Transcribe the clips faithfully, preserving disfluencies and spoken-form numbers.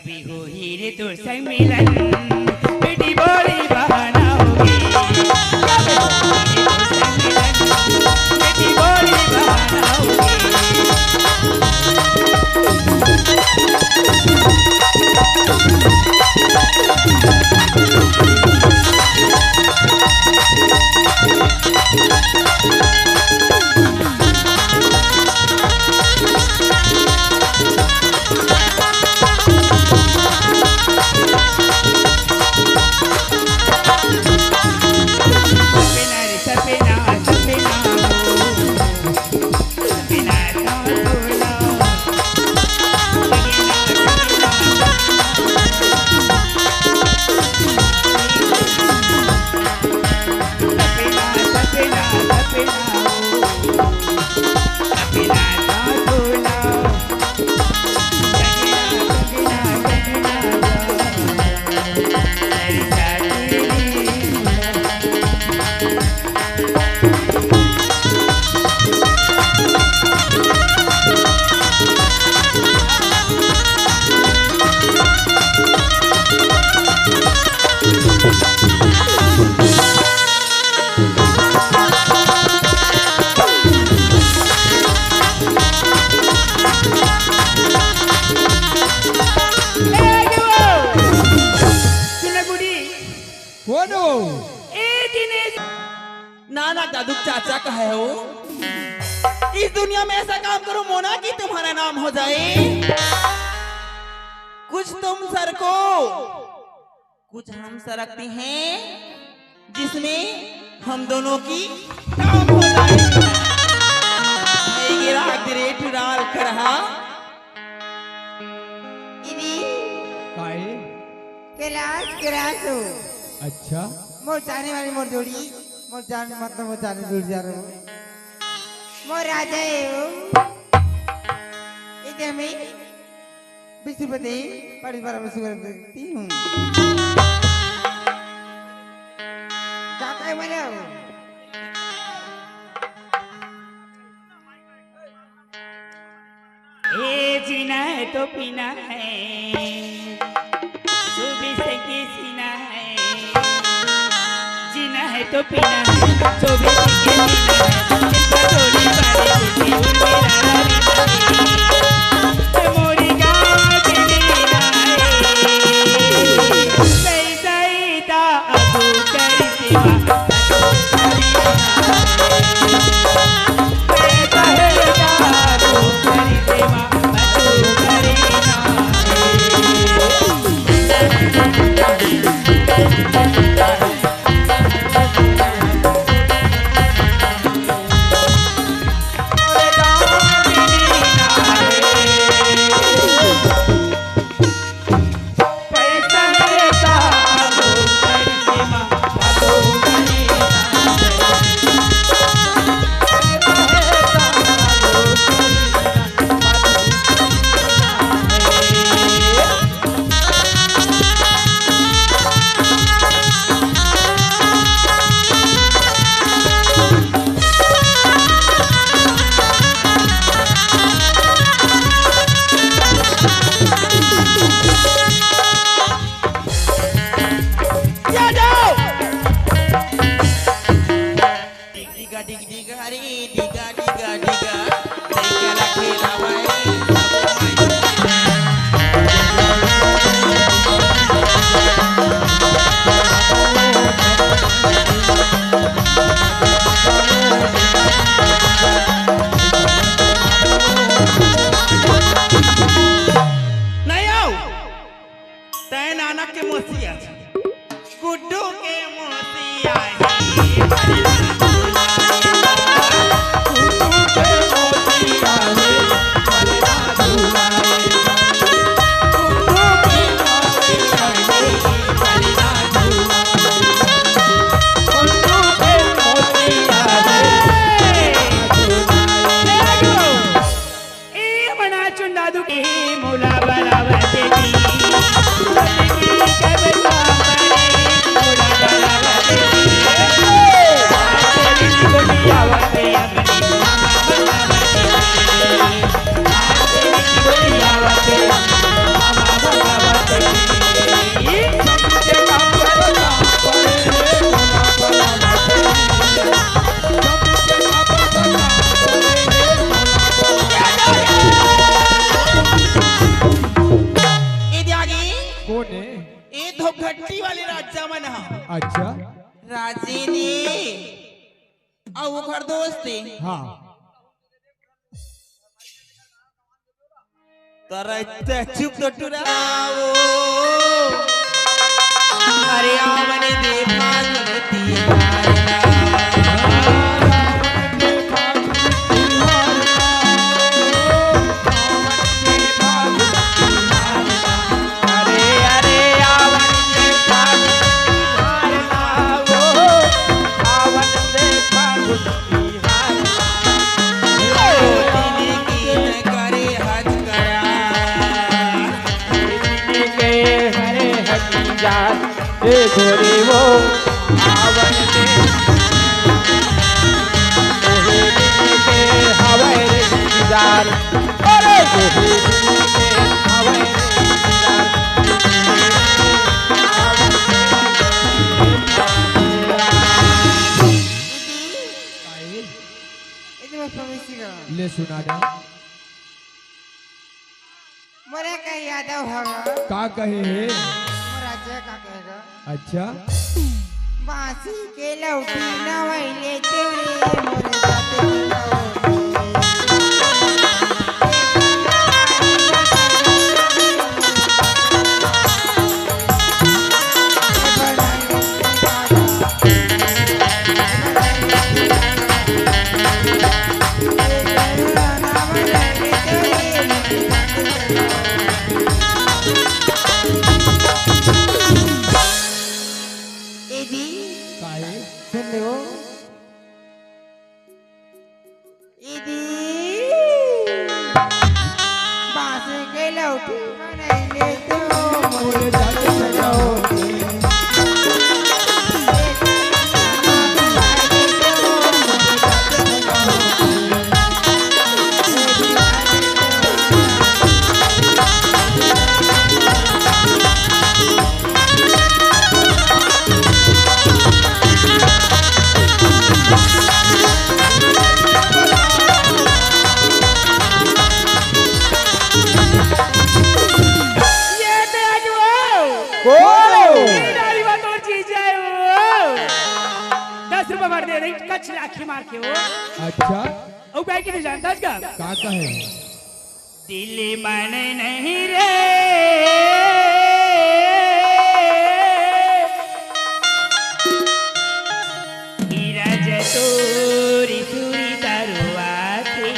कभी होही रे तोर संग मिलन, बेटी बोली बहाना होही। कभी होही रे तोर संग मिलन, बेटी बोली बहाना होही। ए, आगे वो। सुन गुड़ी। कौन हो? ए दिनेश। ना, ना, दादू चाचा का है वो। इस दुनिया में ऐसा काम करो मोना कि तुम्हारा नाम हो जाए। कुछ तुम सरको, कुछ हम सरकते हैं, जिसमें हम दोनों की काम हो जाए। ये गिरा गिरे ठुराल खरहा। इदी। काहे? कैलाश, कैलाश हो। अच्छा। मोर जाने वाली मोर जोड़ी, मोर जान मतलब मोर जाने जुड़ जा रहो। मोर राजा है वो। इधर में विष्णुपति, बड़ी बार विष्णुपति हूँ। जाता है बोलो। ए जीना है तो पीना है, चौबीस के सीना है। जीना है तो पीना है, चौबीस के सीना है। इसका डोली वाली कुर्सी उर्मी रानी वाली। ए मोरी गाँव की मीना है, सही सही ता अबू करी सेवा। वाले राजा मन ह। अच्छा। राजे ने अउ ओकर दोस्त हे। हाँ। तोरा इतना चुप तो टुराओ। अरे आवन दे फागुन तिहार। अरे, अरे, आवन दे फागुन तिहार ना हो, आवन दे फागुन तिहार ना। ओ दिल की न करे हथकड़ा। दिल के हरे हथियार, ए गोरी वो आवन दे। तोहे दिल के हवै रे इंतजार। अरे तोहे दिल के हवै रे इंतजार। दीदी, ए दीदी, मोर पवेशी गा। ले सुना दे। मोरे कहे यादव हवा। का कहे हे? मोर राजा का कहेगा? अच्छा। बांसी के लौठी नवई लेतेव रे मोरे जाते के लौठी। ए दी। काहे? सुन ले वो। ए दी। बांस के लौठी बनाई ले तो मोर जात सजाओ। ये तो आज वो। कौन है वो? ये डाली बात और चीज है वो। दस रुपए भर दे रही, कच लाखी मार के वो। अच्छा। ओ, कहे कि नहीं जानता इसका? का कहे? दिल मन नहीं रे, धीरज तोरी सुरी दरुआ थे,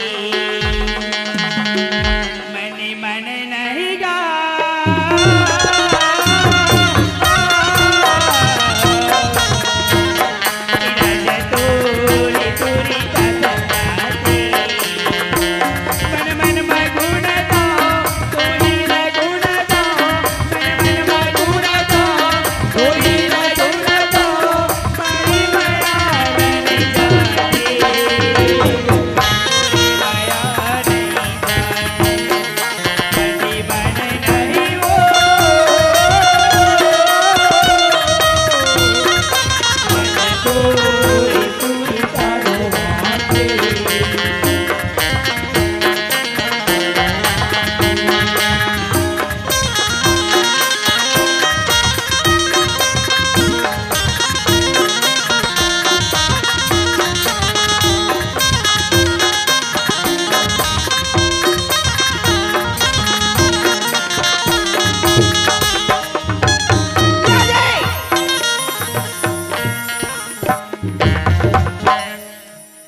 मन मन नहीं गा।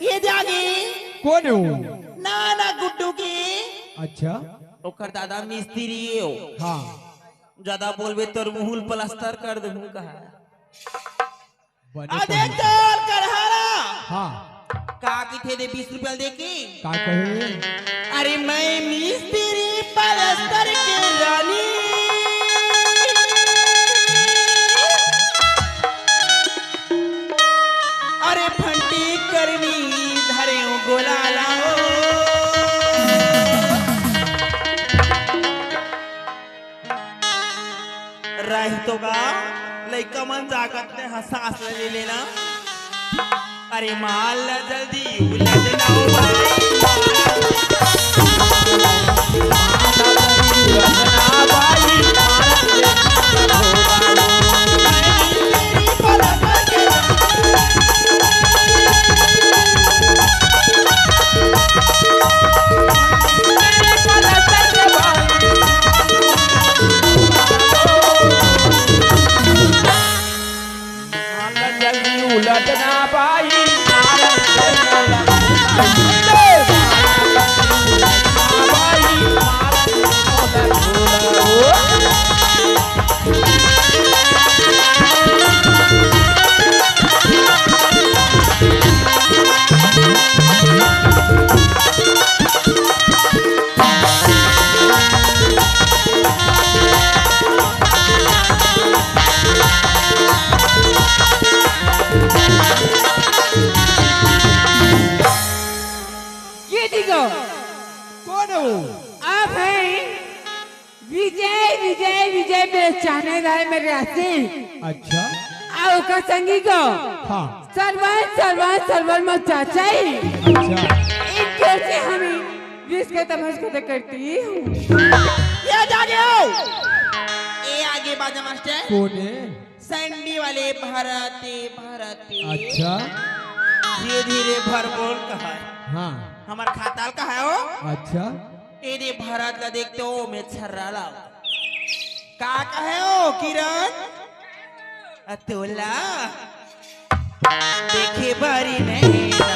ये जागी। कौन है वो? ना, ना, गुड्डू की। अच्छा। ओकर दादा मिस्त्री हे वो। हाँ। ज्यादा बोलबे तोर मुंह ल प्लास्टर कर देहूं कहा। बने अरे तो चल करहारा। हाँ। का किथे दे बीस रुपया दे के? का कहे? अरे मैं मिस्त्री प्लास्टर के रानी। अरे फंटी करनी धरे गोला लाओ। रही तो गा, लइका मन जागत ने हंसास ले लेना। अरे माल जल्दी उलट ना हो भाई। जल्दी उलट ना पाई, मारन कर मोला। मारन कर मोला, मारन कर मोला। ये देखो, कौन है वो? आप हैं विजय, विजय, विजय, मेरे चाहने वाले, मेरे आशिक। अच्छा। आ ओकर संगी को हाँ। सरवन, सरवन, सरवन, मोर चाचा ही। अच्छा। इनके से हमें विश्व के तमस को तो करती ही हूँ। ये जागे हो। ए आगे बाजा मास्टर। कौन है? सैंडी वाले भरते, भरते। अच्छा। धीरे धीरे भर बोल कहा है। हाँ। हमार खाताल कहा है वो? अच्छा। ए दे भरत ला देखते हो, मैं छर्रा ला। का कहे हो, किरण? अतोला। देखे बारी नहीं ना,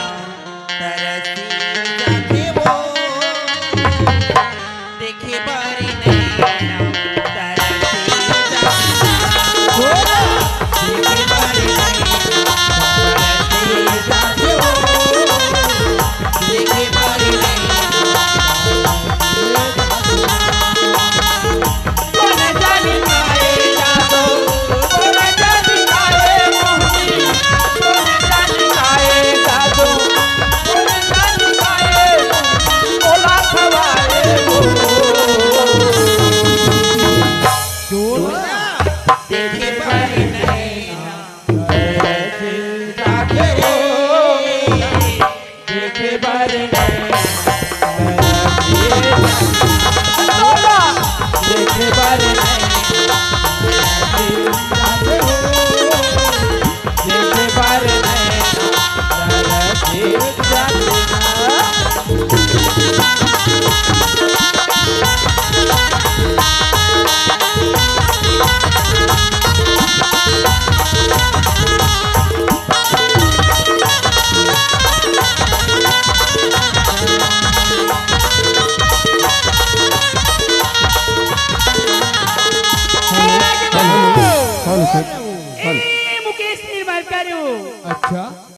तरसी जाते वो। देखे बारी नहीं ना, तरसी जाते वो। देखे बारी नहीं ना, तरसी जाते वो। देखे बर नहीं, देखे बर नहीं, देखे बर नहीं। Hello, hello, hello, sir. Hello. ए, मुकेश निर्मल करो। अच्छा।